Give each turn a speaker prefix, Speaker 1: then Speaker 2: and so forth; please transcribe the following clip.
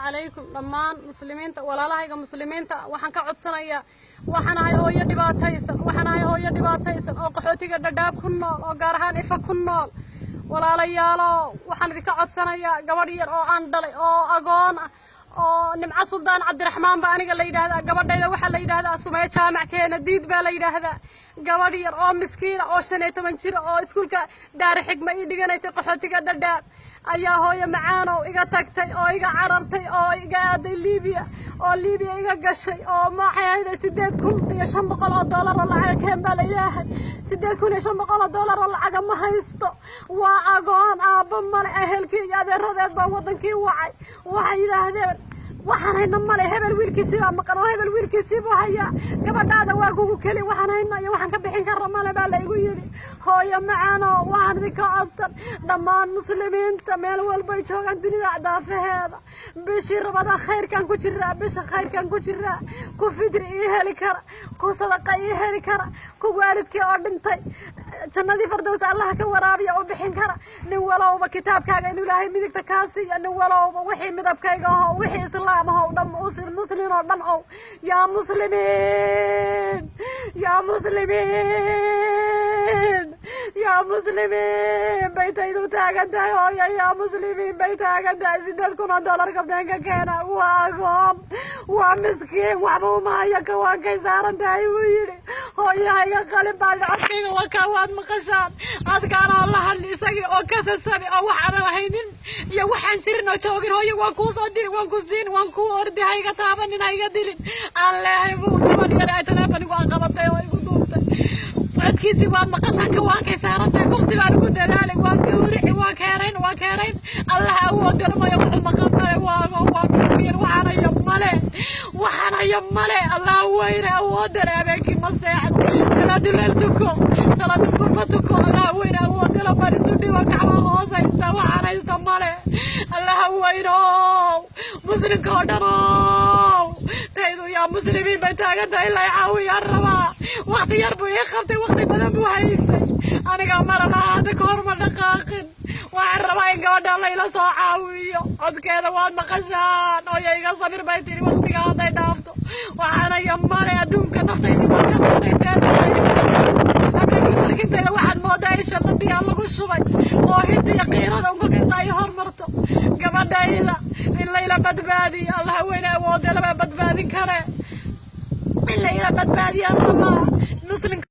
Speaker 1: Calaykum dhammaan muslimiinta, walaalahayga muslimiinta. Waxaan ka codsanayaa, waxaan ahay hooyo dhibaataysan, waxaan ahay hooyo dhibaataysan oo qaxootiga Dhadhaab ku nool, oo gaar ahaan Ifa ku nool. Walaalayaalo, waxaan idinka codsanayaa gabadh yar oo aan dhalay oo agoon ah oo Nimco Suldaan Cabdiraxmaan baa aniga la yidhaahdaa. Gabadhayda waxaa la yidhaahdaa Sumeyo Jaamac Keena Diid baa la yidhaahdaa. Gabadh yar oo miskiina oo 15 jir oo iskuulka Daari Xigma ii dhiganaysay qaxootiga Dhadhaab ayaa, hooyo macaanow, iga tagtay oo iga carartay oo iga aaday Liibiya oo Liibiya iga gashay. Oo maxay ahayd, 8500 oo doolar oo lacaga keen baa la ilaahay. 8500 oo doolar oo lacaga ma haysto. Waa agoon, aabba male. Ehelkii iyo adeeradeed baa waddankii wacay. Waxay yidhaahdeen, "Waxaan hayna male, hebel wiilkiisii baa maqan oo hebel wiilkiisii buu hayaa, gabadhaada waa kugu keli. Waxaan hayna iyo waxaan ka bixin karra male," baa la igu yidhi. Hooyo macaano, waxaan idinka codsan dhammaan muslimiinta meel walbay joogaan dunida daafaheeda, bishii Ramadaan khayrkaan ku jiraa, bisha khayrkaan ku jiraa, ku fidri ii heli kara, ku sadaqa ii heli kara, ku waalidkii oo dhintay jannadii Fardows Allah ka waraabiya u bixin kara, nin walowba kitaabkaaga inuu Ilaahay midigta kaa siiyo, nin walowba wixii midabkayga aho, wixii islaam ahow dhan, muslin oo dhan ow, yaa muslimiin, yaa muslimiin, yaa muslimiin bay taydu taagan tahay. Hooyo, yaa muslimiin bay taagan tahay. 8000 oo doolarka beenka keena. Waa agoon, waa miskiin, waxba uma hayo, kawaankay saaran tahay buu yidhi. Hooyahayga qalin baa codkayga wakaa, waad maqashaan codkaan oo la hadli isagii oo kasasabi oo wax aanan haynin iyo waxaan jirin oo joogin. "Hooyo, waan kuu soo diri, waan ku siin, waan kuu ordi, hayga taabanin, hayga dilin," aan leehay buu gabadh yar ay teleefonigu aan qabatay oo igu duubtay. Codkiisii waad maqashaan. Kawaankay saaran tahay. Kufsi baan ugu dadaalay, waan gawrici, waan keenayn, waan keenayn. Allah awood galmayo, wuxuu maqan male. Waa agoon, waa miskiin, waxaanayo male, waxaanayo male. Allah weyne awoodale, habeenkii ma seexdo, salaaduleel tuko, salaadul ma tuko. Allah weyne awoodale baan isu dhibo, gacmaha hoos haysta, waxaan haysta male. Allah weynow, muslimka oo dhan ow, taydu yaa muslimiin bay taagan tahay. Ilaa caawiyaan rabaa. Waqti yar buu ii qabtay, waqti badan buu haystay. Aniga mara lahaa hadda ka hor ma dhaqaaqin. Waxaan rabaa in gabadha layla soo caawiyo. Codkeeda waad maqashaan. "Hooyo, iga sabir," bay tiri, waqtiga hadday dhaafto waxaanaya male. Adduunka naftaydi waa ka saray. Habeenkii barkintayda waxaad moodaa isha dabiyaa lagu shubay oo hinta iyo qiirada unkolkaysa ay hormarto. Gabadhayda in layla badbaadiyo, Allah weyne awoode lama badbaadin kare, in layla badbaadiyaan rabaa muslimka.